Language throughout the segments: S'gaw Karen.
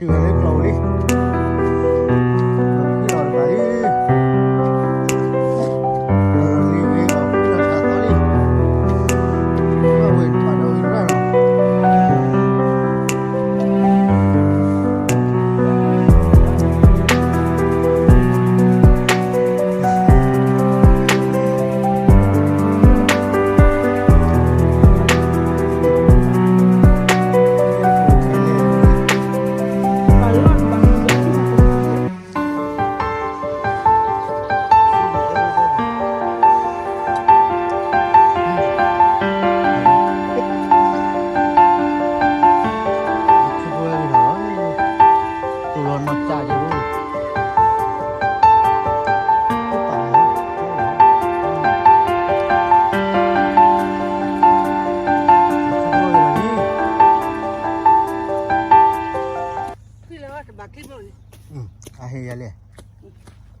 တုၤဝဲလၢကျိၤလံ, လီၤတဘၣ်လံ, လီၤလံဝဲလီၤ, လီၤဆါသီလံ, ဝဲတဘၣ်ဒီးဝဲရၣ်လီၤ. အဟ့ၣ်ယၤလဲၣ်.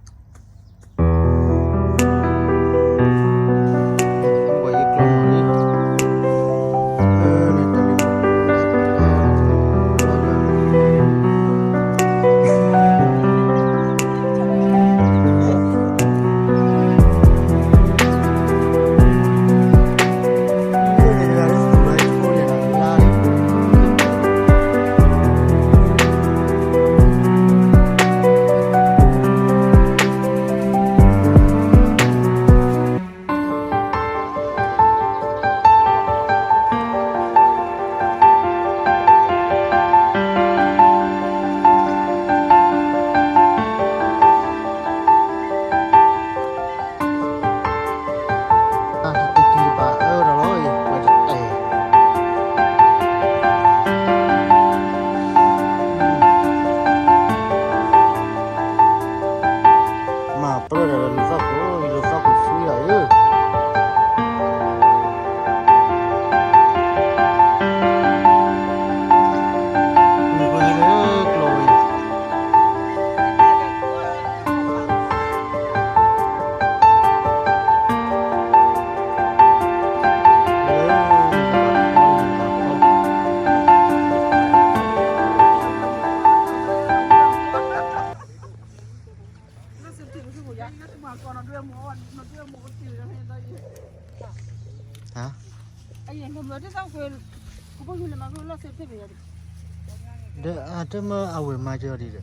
မၤပၢၢ်ဒီးလူၤသီၣ်ခိၣ်, လူၤသီၣ်ခိၣ်ဆူယၤဧၢ. ဒီးအတမ့ၢ်အဝဲမၤကၢၤဒ်ဒီး လ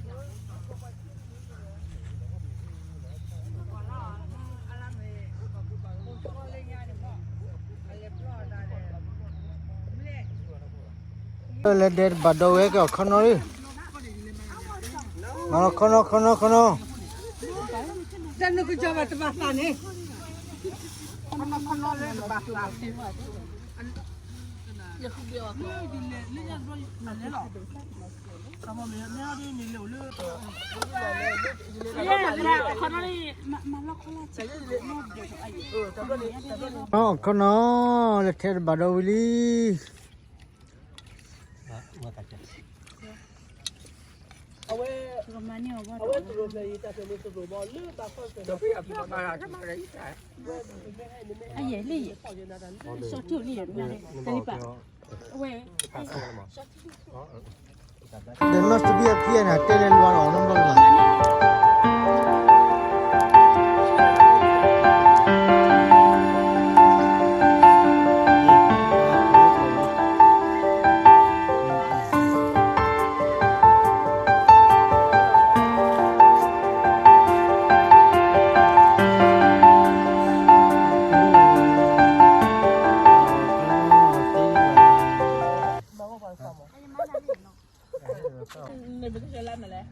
ၢဒဲတဘၣ်ဒီးဝဲက့ၤအခီနီၣ်လံ, မၤလီၤခီနီၣ် ခီနီၣ် ခီနီၣ်. တၢ်နုာ်ကစၢ်ဘၣ်တဘၣ်သးန့ၣ်, ခီနီၣ် ခီနီၣ်လၢတဘၣ်သး, ယဃုဘဲအီၤလီၤ. ခီနီၣ် လၢထဲတဘၣ်ဒီးဝံၤလံ. အဝဲ အဝဲတရိးဖျဲးယံၤတၢ်ဖျဲးန့ၣ်တရိးဘၣ်လၢဘၣ်ခီၣ်ဖျဲးန့ၣ် အယဲၢ်လံယဲၢ်, စီၤထူၣ်လံယဲၢ် တၢ်လံပၣ်, အဝဲ ဒီးနီၢ်စဘံၣ်အဖံအနၤတဲလဲၤလွၤလီၤနီတဘျီလၢၤဘၣ်.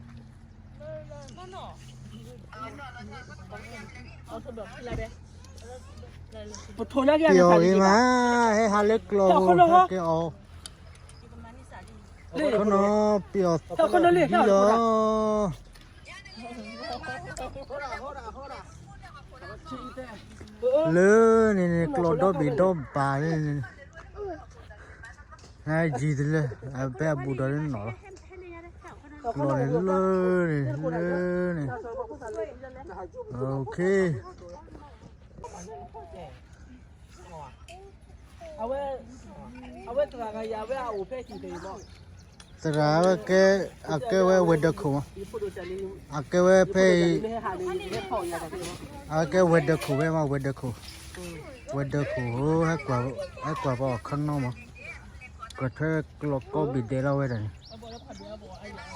ပထီၣ်လၢက့ၤ ပအီၣ်ဂ့ၤမး, ဟဲဟးလၢကျီၢ်ဧိၤ ဟဲက့ၤအီၣ်, ခီနီၣ် ပအီၣ်သီၣ်လံလီၤ. လၢန့ၣ်န့ၣ် ကျီၢ်ဒီဘ့ၣ်ဒီဘၣ်န့ၣ်, နယံၤတလၢ အဖဲအဘူးဒီးလၢနီၢ်လီၤ, ကျီၢ်န့ၣ်လၢန့ၣ် လၢန့ၣ်, အဝဲ အဝဲသရၣ်ဂၤယၤ အဝဲအအိၣ်ဖဲဟံၣ်တအံၤဘၣ်. သရၣ်ဝဲကဲ, အကဲဝဲဝဲၤဒၢးခိၣ်မး, အကဲဝဲဖဲအံၤ, အကဲဝဲၤဒၢးခိၣ်ဝဲမး ဝဲၤဒၢးခိၣ်, ဝဲၤဒၢးခိၣ်ဧၢ, ဟဲကွၢ်ပှၤအီၣ်ခီနီမး, ကွၢ်ထွဲကျီၢ်ကိးဘ့ၣ်ဒဲးလီၤဝဲဒၣ်န့ၣ်